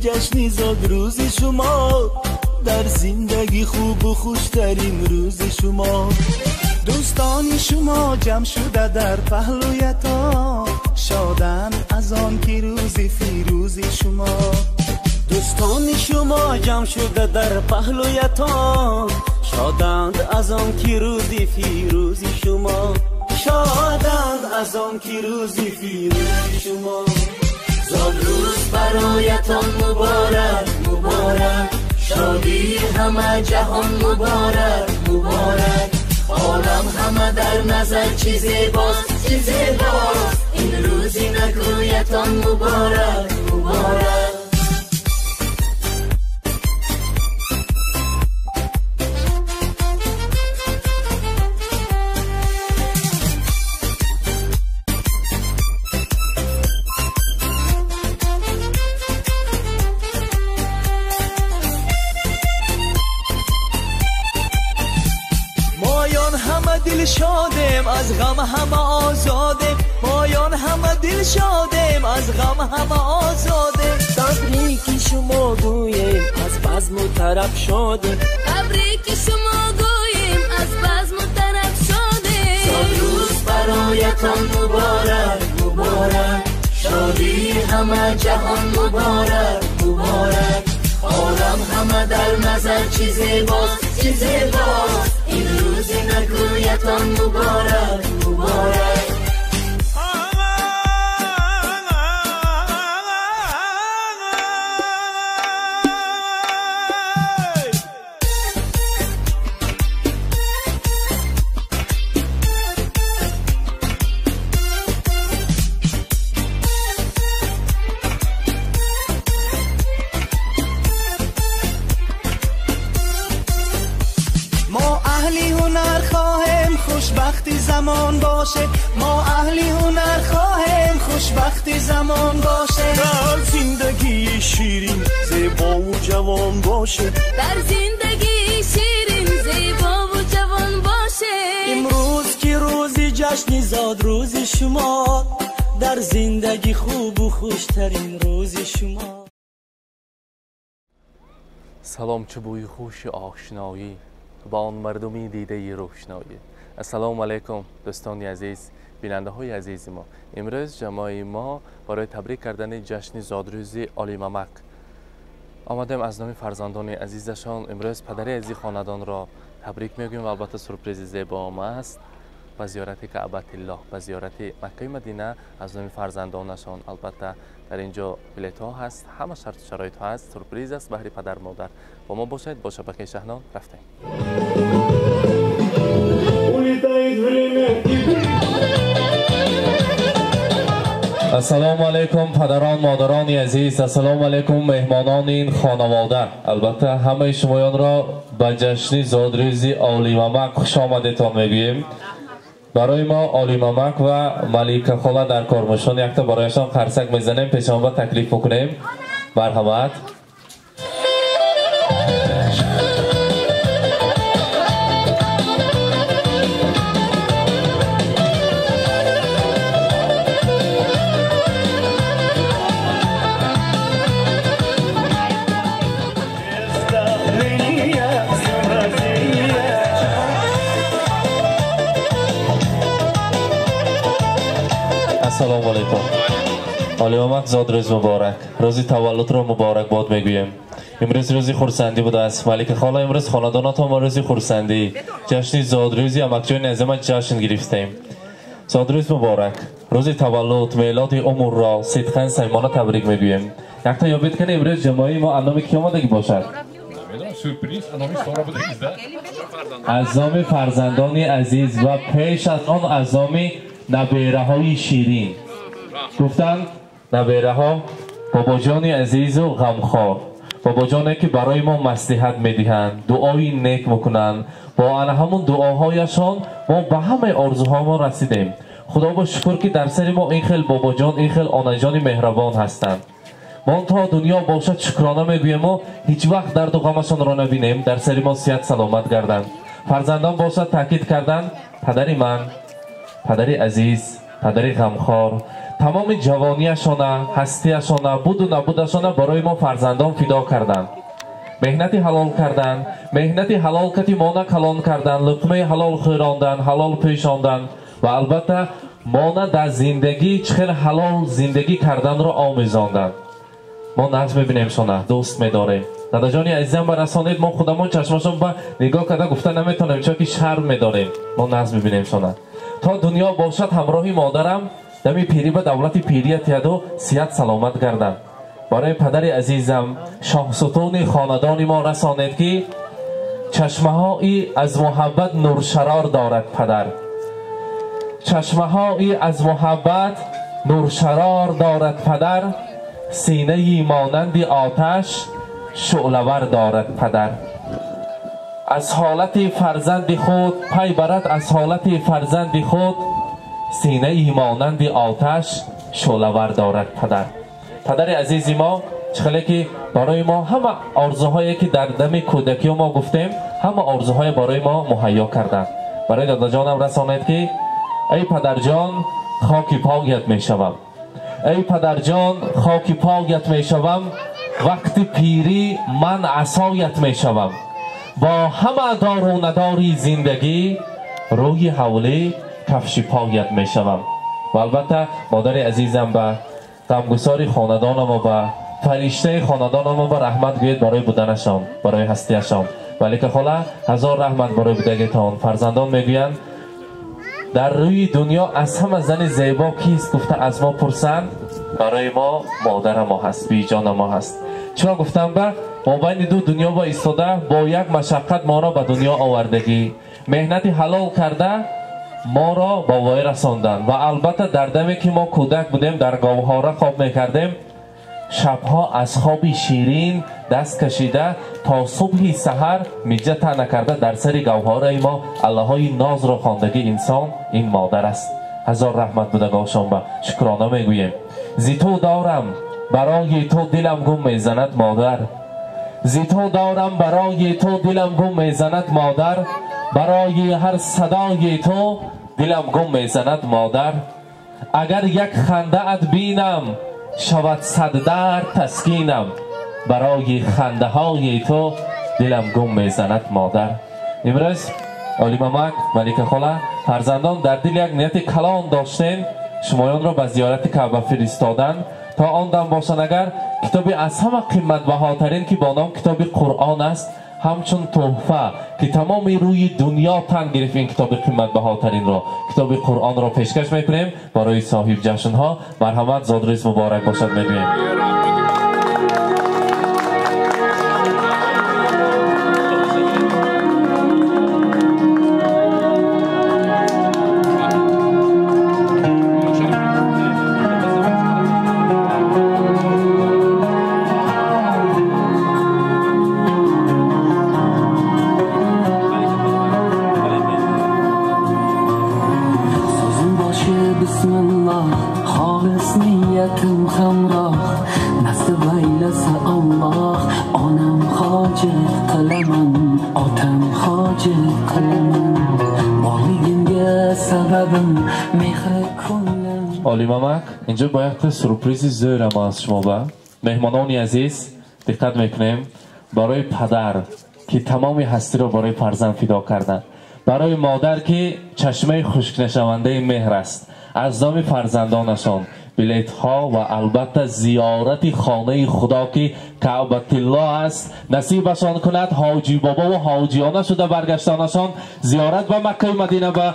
ҷашни зодрӯзи шумо, дар зиндагӣ хубу хуштарин рӯзи шумо. Дӯстони шумо ҷамъ шуда дар паҳлӯятон, шоданд аз он ки рӯзи фирӯзи шумо. Дӯстони шумо ҷамъ шуда дар паҳлӯятон, шоданд аз он ки рӯзи фирӯзи шумо. Шоданд аз он ки рӯзи фирӯзи шумо. Зодрӯз бароятон муборак, муборак, шодии ҳама ҷаҳон муборак, муборак. Олам ҳама дар назар чӣ зебост, чӣ зебост. Ин рӯзи накӯятон муборак, муборак. دل شادیم از غم همه آزادیم، مایان همه دل شادیم از غم همه آزادیم. تبریک شما گوییم از بزم و طرب شادیم، تبریک شما گوییم از بزم و طرب شادیم. زادروز برایتان مبارک، مبارک، شادی همه جهان مبارک، مبارک. عالم همه در نظر چی زیباست، چی زیباست. این روز نکویتان مبارک، مبارک. خوشبختی زمان باشه، ما اهلی هنر خواهیم خوشبختی زمان باشه. در زندگی شیرین زیبا و جوان باشه، در زندگی شیرین زیبا و جوان باشه. امروز که روزی جشن زاد روز شما، در زندگی خوب و خوشترین روز شما. سلام چه بوی خوش آشنایی با آن مردمی دیده روشنایی. السلام علیکم دوستان عزیز، بیننده های عزیز ما. امروز جماع ما برای تبریک کردن جشن زادروز علی ممک آمدیم. از نام فرزندان عزیزشان امروز پدر عزیز خاندان را تبریک میگوییم و البته سورپریز زیبا ما است به زیارت کعبه الله، به زیارت مکه مدینه از نام فرزندانشان. البته در اینجا بلیط ها هست، همه شرط شرایط ها هست، سورپریز است بهر پدر مادر. با ما باشید با شبکه شهنان رفتیم. السلام علیکم پدران مادران عزیز، السلام علیکم مهمانان این خانواده. البته همه شمایان را به جشن زادروز علی ممک خوش آمدیتان میگوییم. برای ما علی ممک و ملیکه خاله در کارمشان یک تا برایشان قرصک میزنیم، پیشان با تکلیف بکنیم. مرحمت. السلام علیکم. علی ممک زادروز مبارک، روزی تولد را مبارک باد میگوییم. امروز روزی خرسندی بوده است. ملیکه خاله امروز خاندانتان ما روزی خرسندی جشن زادروزی امکجان عظیم جشن گرفتیم. زادروز مبارک، روزی تولد میلاد عمر را صدقاً صمیمانه تبریک میگوییم. یک تا یابید کنه امروز جماعی ما انام کی آمدگی باشد؟ از نام فرزندان عزیز و پیش از آن از نام نبیره های شیرین. گفتند نبیره ها باباجان عزیز و غمخوار، باباجانی که برای ما مصلحت میدهند، دعای نیک میکنند، با همون دعاهایشان ما به همه آرزوها ما رسیدیم. خدا با شکر که در سر ما این خیل باباجان، این خیل آنجان مهربان هستند. ما تا دنیا باشد شکرانه میگوییم و هیچ وقت درد و غمشان را نبینیم. در سر ما صحت سلامت گردند. فرزندان باشد تاکید کردند پدر من، پدر عزیز، پدر غمخوار، тамоми ҷавонияшона, ҳастияшона, буду набудашона барои мо фарзандон фидо карданд. Меҳнати ҳалол карданд, меҳнати ҳалол кати мона калон карданд, луқмаи ҳалол хӯронданд, ҳалол пӯшонданд ва албатта мона дар зиндагӣ чӣ хел ҳалол зиндагӣ карданро омӯзонданд. Мо нағз мебинем шона, дӯст медорем. Дадаҷони азизам, барасонед, мо худамон чашмашон ба нигоҳ карда гуфта наметавонем, чунки шарм медорем. Мо нағз мебинем шона. То дунё бошад ҳамроҳи модарам, дами пирӣ ба давлати пирия тияду сиҳат саломат гардам. Барои падари азизам, шоҳсутуни хонадони мо расонед, ки чашмаҳои аз муҳаббат нуршарор дорад падар. Чашмаҳои аз муҳаббат нуршарор дорад падар, синаи монанди оташ шӯълавар дорад падар. Аз ҳолати фарзанди худ пай барад, аз ҳолати фарзанди худ синаи монанди оташ шӯълавар дорад падар. Падари азизи мо, чӣ хеле ки барои мо ҳама орзуҳое ки дар дами кӯдакиё мо гуфтем, ҳама орзуҳое барои мо муҳайё карданд. Барои дадаҷонам расонед, ки эй падарҷон, хоки поят мешавам. Эй падарҷон, хоки поят мешавам, вақти пирӣ ман асоят мешавам. Бо ҳама дору надори зиндагӣ рӯи ҳавлӣ кафши поят мешавам. Ва албатта модари азизам ба ғамгусори хонадонамо, ба фариштаи хонадонамо ба раҳмат гӯед барои буданашон, барои ҳастияшон. Малика хола, ҳазор раҳмат барои будагитон. Фарзандон мегӯянд, дар рӯи дунё аз ҳама зани зебо кист гуфта аз мо пурсанд, барои мо модара мо ҳаст, биҷона мо ҳаст. Чаро гуфтам ба мобайни ду дунё ба истода бо як машаққат моро ба дунё овардагӣ, меҳнати ҳалол карда моро ба воя расонданд. Ва албатта дар даме ки мо кӯдак будем, дар говҳора хоб мекардем, шабҳо аз хоби ширин даст кашида то субҳи саҳар миҷа таъна карда дар сари гавҳораи мо аллаҳои нозро хондагӣ инсон ин модар аст. Ҳазор раҳмат будагошон ба шукрона мегӯем. Зи ту дорам барои ту дилам гум мезанад модар. Зи ту дорам барои ту дилам гум мезанад модар. Барои ҳар садои ту дилам гум мезанад модар. Агар як хандаат бинам шавад сад дард таскинам. Барои хандаҳои ту дилам гум мезанад модар. Имрӯз Олимамак, Малика хола, фарзандон дар дил як нияти калон доштем, шумоёнро ба зиёрати Каъба фиристодан, то он дам бошанд агар китоби аз ҳама қиматбаҳотарин ки бо ном китоби Қуръон аст, ҳамчун тӯҳфа ки тамоми рӯи дунё тан гирифт, ин китоби қиматбаҳотаринро, китоби Қуръонро пешкаш мекунем барои соҳиб ҷашнҳо. Марҳамат, зодрӯз муборак бошад мегӯем. Олимамак, инҷо бо як сюрпризи зӯрам аз шумо ба меҳмонони азиз диққат мекунем. Барои падар ки тамоми ҳастиро барои фарзанд фидо карданд, барои модар ки чашмаи хушкнашавандаи меҳр аст, аз номи фарзандонашон билетҳо ва албатта зиёрати хонаи Худо ки Каъбатиллоҳ аст насибашон кунад. Ҳоҷи бобо ва ҳоҷиёна шуда баргаштанашон зиёрат ба Маккаю Мадина ба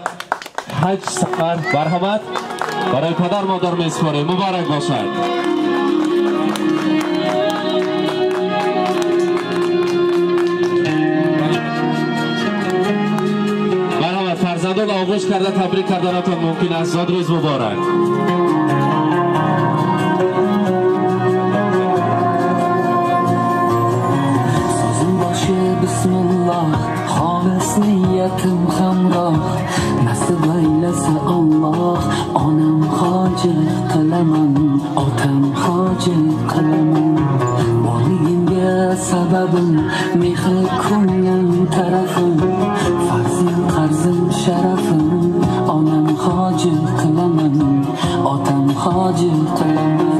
ҳаҷ сафар. Марҳамат, барои падар модар месупорем. Муборак бошад. Марҳамат, фарзандон оғӯш карда табрик карданатон мумкин аст. Зодрӯз муборак. Bismillah, xolis niyatim hamroh, nasib aylasa Alloh, onam hoji qilaman, otam hoji qilaman. Borligimga sababim mehr ko'nglim tarafim, farzim qarzim sharafim, onam hoji qilaman, otam hoji qilaman.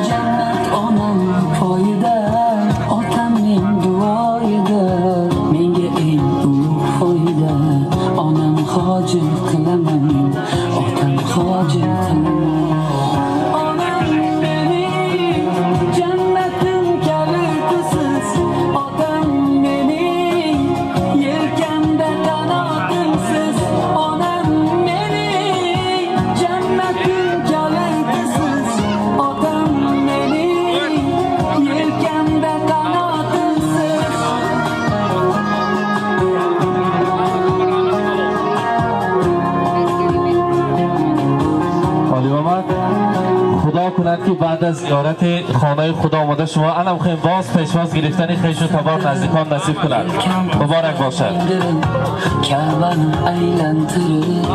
Jannat onam poyida, otamning duoyida, menga eng ulug' foyda. Onam hoji qilaman, otam hoji qilaman. Onam mening jannatim kalitisiz, otam mening yelkamda qanotimsiz. Onam mening jannatim kalitisiz, otam mening yelkamda qanotimsiz. عالی آمد. خدا کند که بعد از زیارت خانه خدا آمده شما انم خیم باز پیشواز گرفتن خویش و تبار نزدیکان نصیب کند. مبارک باشد. Ka'bani aylantirib,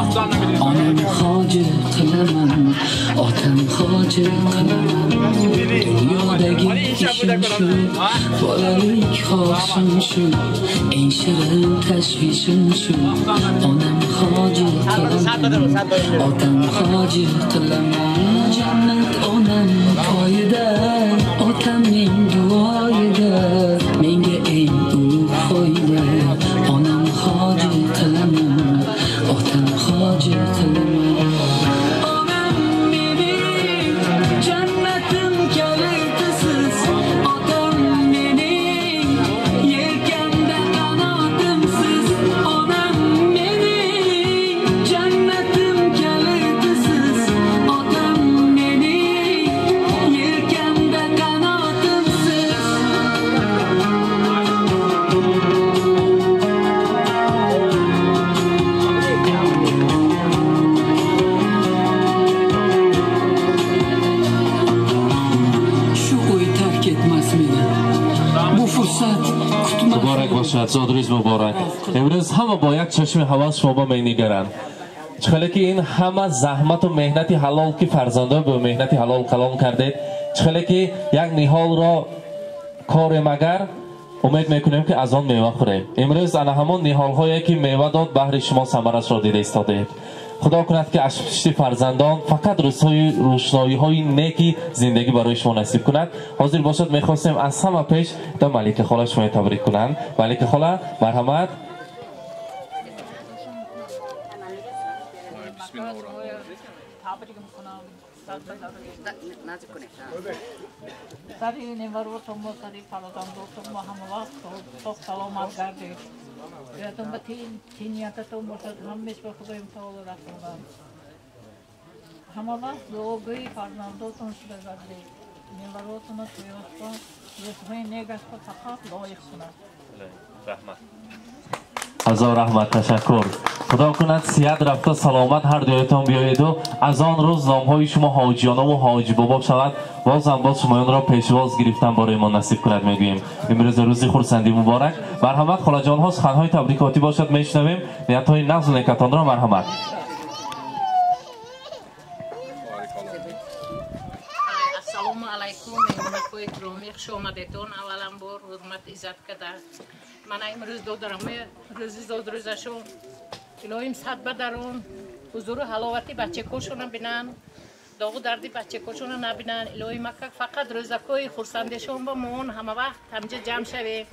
onam hoji qilaman, otam hoji qilaman. Dunyodagi ishim shu, bolalik xohishim shu, eng shirin tashvishim shu. Onam hoji qilaman, otam hoji qilaman. Jannat onam poyida, otamning duoyida, menga eng ulug' foyda. Onam hoji qilaman, otam hoji qilaman. Onam mening jannatim kalitisiz, otam mening yelkamda qanotimsiz. Onam mening jannatim kalitisiz, otam mening yelkamda qanotimsiz. Shu o'y tark etmas meni, bu fursat kutmas. مبارک باشد، زادروز مبارک. امروز همه با یک چشم هوس شما می‌نگرند. چخله که این همه زحمت و مهنت حلال که فرزندان به مهنت حلال کلام کردید، چخله که یک نهال را کار مگر امید میکنیم که از آن میوه خوریم. امروز انا همان نهال هایی که میوه داد بهر شما ثمرش را دیده ایستادید. خدا کند که از پشت فرزندان فقط روزهای روشنایی های نیکی زندگی برای شما نصیب کند. حاضر باشد میخواستیم از همه پیش تا ملکه خاله شما تبریک کنند. ملکه خاله مرحمت. سری نوروتون و سری فرزنداتون و همه وقت صبح سلامت گردید. یادتون به تینیتتون باشد، همیشه به خدای متعال رسوندن. همه وقت دعاگوی فرزنداتون شده گردید. نوروتون و تویاستون روزهای نیک است فقط لایق کند. رحمت. هزار رحمت، تشکر. خدا کند صحت رفته سلامت هر دویتان بیایید و از آن روز نامهای شما حاجیانه و حاجی بابا شود. باز هم باز شمایان را پیشواز گرفتن برای ما نصیب کند میگوییم. امروز روز خرسندی مبارک. مرحمت خاله جان ها، سخنهای تبریکاتی باشد میشنویم. نیتهای نغز و نیکتان را مرحمت. السلام علیکم مهمانهای گرامی، خوش آمدیتون. اولا بار حرمت عزت کده. من امروز دادرم روزی زاد روزشون الهیم صد بدرون حضور و حلاوتی بچه کشون بینن، داغ و دردی بچه کشون نبینن. الهی مکه فقط روزکای خرسندشون با مون همه وقت همجا جمع شویم.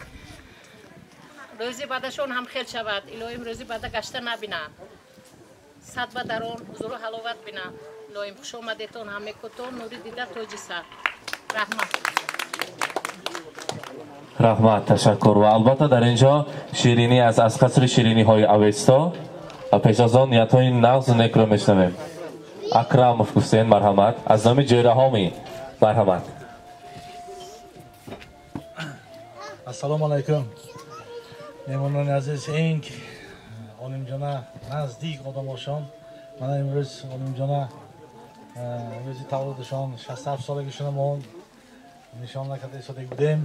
روزی بعدشون هم خیل شود. الهیم روزی بعد گشته نبینن، صد بدرون حضور و حلاوت بینن. الهیم خوش آمدیتون همه کتون نوری دیده توجی سر رحمت. رحمت، تشکر. و البته در اینجا شیرینی از قصر شیرینی های اوستا و پیش از آن نیت های نغز و نیک را میشنویم. اکرموف گفتین مرحمت. از نام جیرهامی مرحمت. السلام علیکم مهمانان عزیز. این olimjona наздик одамошон, мана имрӯз Олимҷона рӯзи таваллудашон 67 солагишона мо нишон накарда истода будем.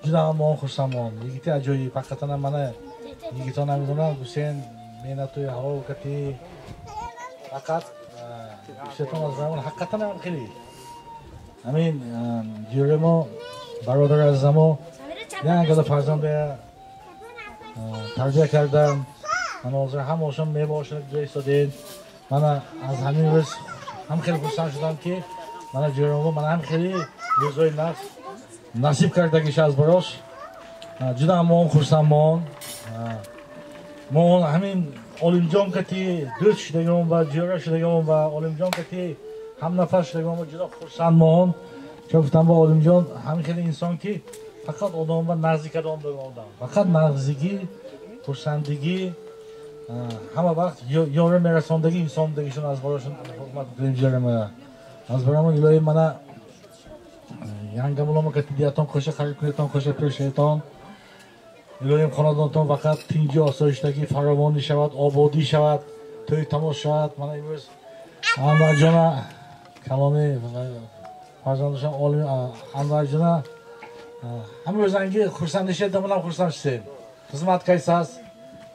Ҷуда ҳам мо хурсандмон. Йигити аҷоиб, ҳақиқатан ҳам мана йигитон намедонам Гусейн меҳнату ҳарокати фақат гуфтатон аз замон ҳақиқатан ҳам хеле ҳамин ҷӯраи мо бародари азизамо як гала фарзанда тарбия кардам. Ман ҳозир ҳамаошон мебошад ҷо истодед. Мана аз ҳамин рӯз ҳам хеле хурсанд шудам ки мана ҷӯрамо мана ҳам хеле рӯзҳои нақс насиб кардагиш аз барош. Ҷуда мо хурсанд мон. Мо ҳамин Олимҷон кати дӯст шудагимон ва ҷӯра шудагимон ва Олимҷон кати ҳамнафас шудагимон ва ҷуда хурсанд мон. Чун гуфтам бо Олимҷон ҳамин хеле инсон ки фақат одам ва наздик одам одам. Фақат наздикӣ, хурсандигӣ, ҳама вақт ёра мерасондагӣ инсон будагишон аз барошон ҳурмат мекунем ҷӯрама. Аз барамон илоҳӣ мана янгамулома кати диятон хоша харид кунетон, хоша пешетон. Илоҳим хонадонтон фақат тинҷи осоиштагӣ фаровонӣ шавад, ободӣ шавад, тӯй тамош шавад. Мана имрӯз Анварҷона калони фарзандашон Олим Анварҷона ҳамрӯзанги хурсандӣ шед, дамонам хурсанд шудем. Хизмат кайсас,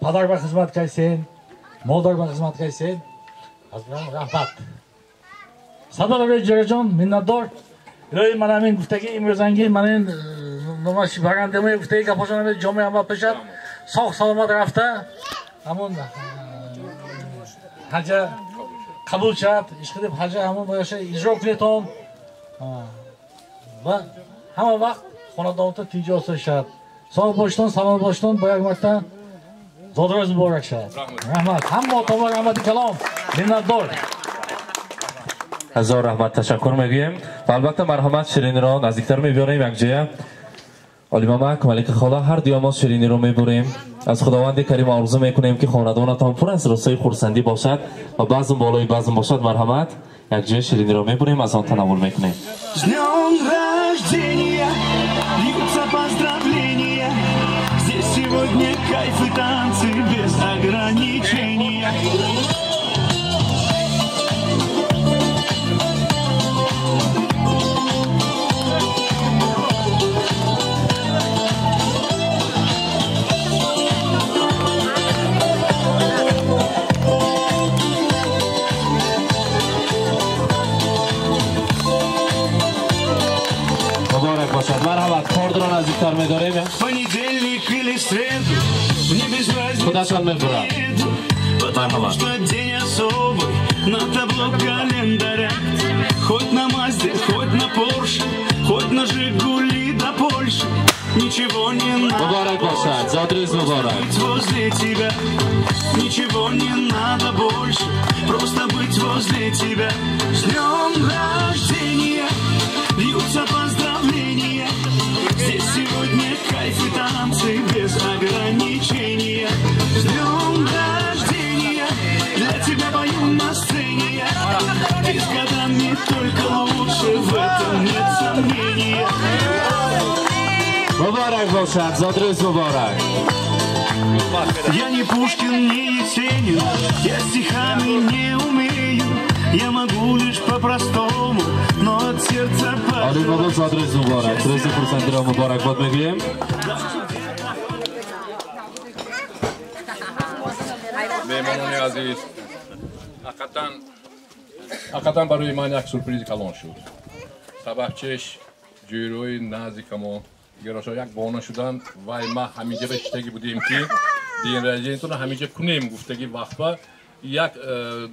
падар ба хизмат кайсен, модар ба хизмат кайсен. Аз барам раҳмат. Садо ҷӯраҷон миннатдор. Илоҳи мана ҳамин гуфтагӣ имрӯзанги мана ин номаш барандамои гуфтагӣ гапошон ҳамин ҷомеа амал пешад. Соғ саломат рафта ҳамон ҳаҷа қабул шавад. Ишқидиб ҳаҷа ҳамон бояша иҷро кунетон ва ҳама вақт хонадонатон тинҷи осоиш шавад. Соғ боштон, саломат боштон, бо як марта зодрӯз муборак шавад. Раҳмат. Ҳамаатонро раҳмати калом. Миннатдор. Ҳазор раҳмат ташаккур мегӯем ва албатта марҳамат шириниро наздиктар мебиёрем якҷоя. Олимамак, Малика хола, ҳар дуя мо шириниро мебурем. Аз Худованди Карим орзу мекунем ки хонадонатон пур аз рӯзҳои хурсандӣ бошад ва базм болои базм бошад. Марҳамат якҷоя шириниро мебурем, аз он танаввул мекунем. С днем рождения льются поздравления. Здесь сегодня кайф и танцы без ограничения. Марҳамат, кордро наздиктар медорем. Понедельник или среду, мне без разницы. Худашон мебурад. Потому что день особый на табло календаря. Хоть на Мазде, хоть на Порше, хоть на Жигули до Польши. Ничего не надо. Муборак бошад, зодрӯз муборак. Быть возле тебя. Ничего не надо больше, просто быть возле тебя. С днем рождения льются поздравления. Здесь сегодня кайф и танцы без ограничения. С днем рождения для тебя пою на сцене я. Ты с годами только лучше, в этом нет сомнения. Муборак бошад, зодрӯз муборак. Я не Пушкин, не Есенин, я стихами не умею. Я могу лишь по-простому, но от сердца пожелать. Олим бобо, зодрӯз муборак. Рӯзи хурсандиро муборакбод мегӯем. Меҳмонони азиз, ҳақиқатан барои ман як сюрпризи калон шуд. Сабабчеш ҷӯрои наздикамо гирошо як бона шуданд вай ма ҳаминҷа ба шиштагӣ будем ки день рождениятонро ҳаминҷа кунем гуфтагӣ вақтба як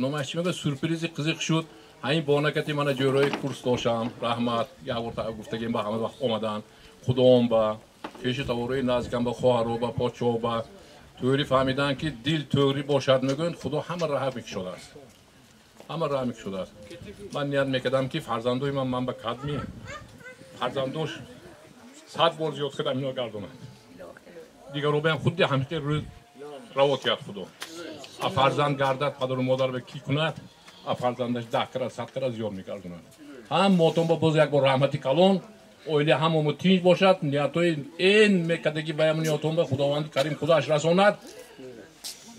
номаш чӣ мегӯяд, сюрпризи қизиқ шуд. Ҳамин бонакати мана ҷӯрои курс дошам, раҳмат, як бор гуфтагим ба ҳама вақт омадан, худоам ба пеши таворои наздикам ба хоҳаро ба подшоҳ ба тӯри фаҳмидан ки дил тӯри бошад мегӯянд, худо ҳама раҳа мекушодааст. Ҳама раҳа мекушодааст. Ман ният мекардам ки фарзандои ман ба кадми фарзандош 100 бор зиёд кардам ино гардонад. Дигаро баям худи ҳамин рӯз равот кард худо. А фарзанд гардад, падару модар ба ки кунад, а фарзандаш 10 карат, 100 карат зиёд мегардонад. Ҳам мотон ба боз як бор раҳмати калон, оила ҳамамо тинҷ бошад, ниятҳои эн мекардагӣ ба ям ниятон ба Худованди Карим худаш расонад.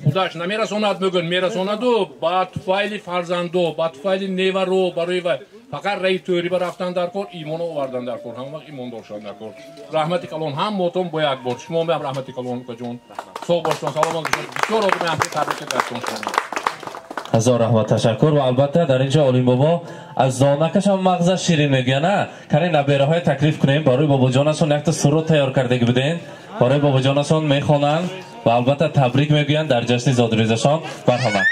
Худаш намерасонад мегӯяд, мерасонаду ба туфайли фарзандо, ба туфайли неваро, барои вай фақат раи тӯри ба рафтан дар кор, имон овардан дар кор, ҳама вақт имондор шудан дар кор. Раҳмати калон ҳам мотон бо як бор. Шумо ҳам раҳмати калон укаҷон. Соғ бошед, саломат бошед. Бисёр одами ҳам табрик кардам шумо. Ҳазор раҳмат, ташаккур. Ва албатта дар инҷо Олим бобо аз донакашам мағзаш ширин мегӯяд, на? Кани набераҳое таклиф кунем, барои бобоҷонашон якта суруд тайёр кардагӣ будем. Барои бобоҷонашон мехонанд ва албатта табрик мегӯянд дар ҷашни зодрӯзашон. Марҳамат.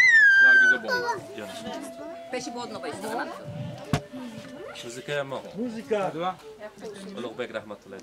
Пеши бодно байстам. Музыка мо. Музыка. Улуғбек раҳматуллоҳ.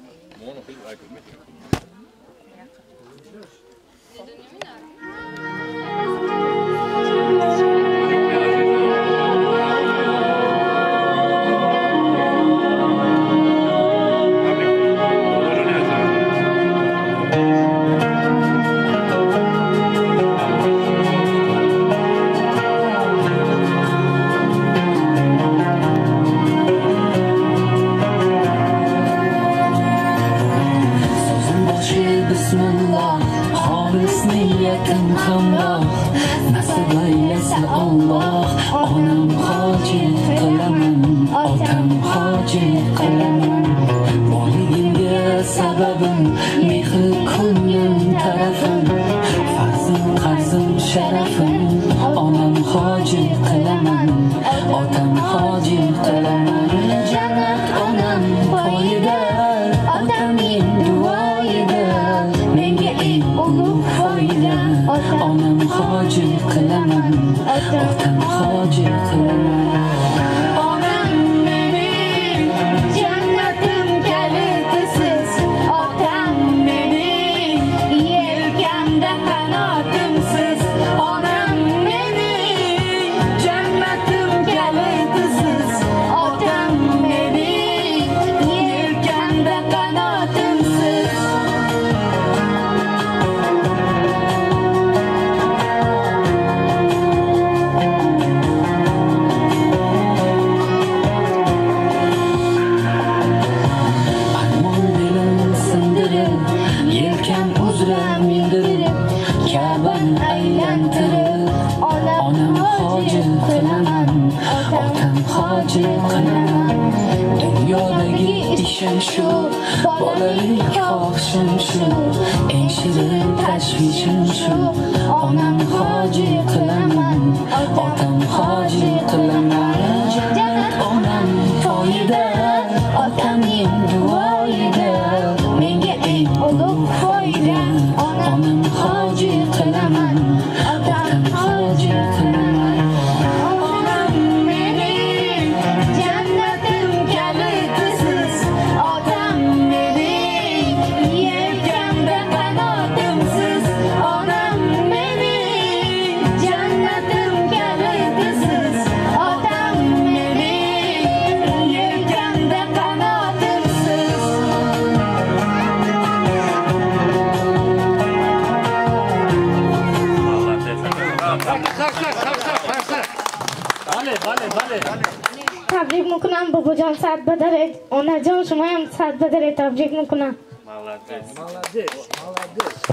Табрик мекунам бобоҷон сад бадаред, онаҷон шумоям сад бадаред, табрик мекунам.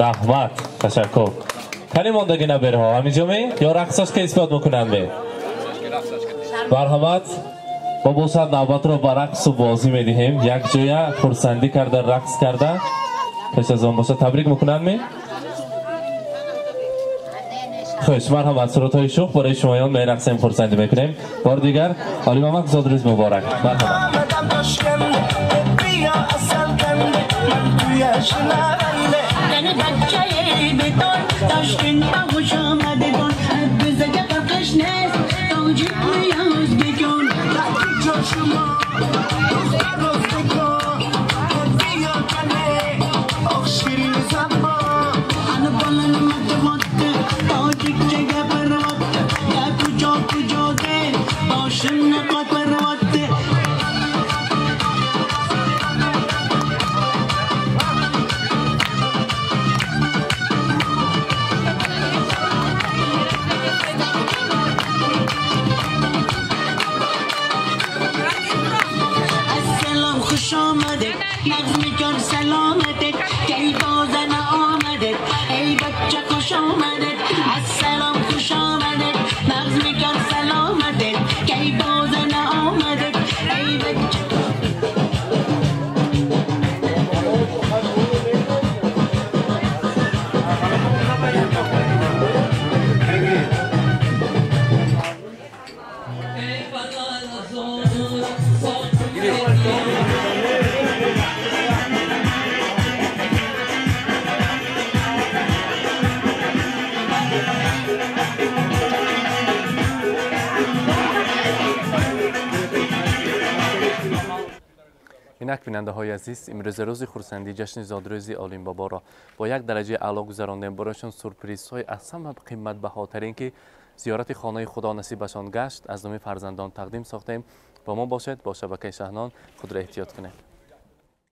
Раҳмат, ташаккур. Кани мондаги наберҳо ҳаминҷо ме ё рақсаш ки исбот мекунанд ме? Марҳамат, мо бошад навбатро ба рақсу бозӣ медиҳем, якҷоя хурсандӣ карда, рақс карда. Пеш аз он бошад табрик мекунанд ме? Хуш, марҳамат, сурудҳои шӯх барои шумоён мерақсем, хурсандӣ мекунем. Бори дигар Олимамад зодрӯз муборак. Марҳамат. Инак, бинандаҳои азиз, имрӯза рӯзи хурсандӣ, ҷашни зодрӯзи Олим боборо бо як дараҷаи аъло гузарондем. Барояшон сюрпризҳои аз ҳама қиматбаҳотарин, ки зиёрати хонаи Худо насибашон гашт, аз номи фарзандон тақдим сохтем. Бо мо бошед, бо шабакаи Шаҳнон. Худро эҳтиёт кунед.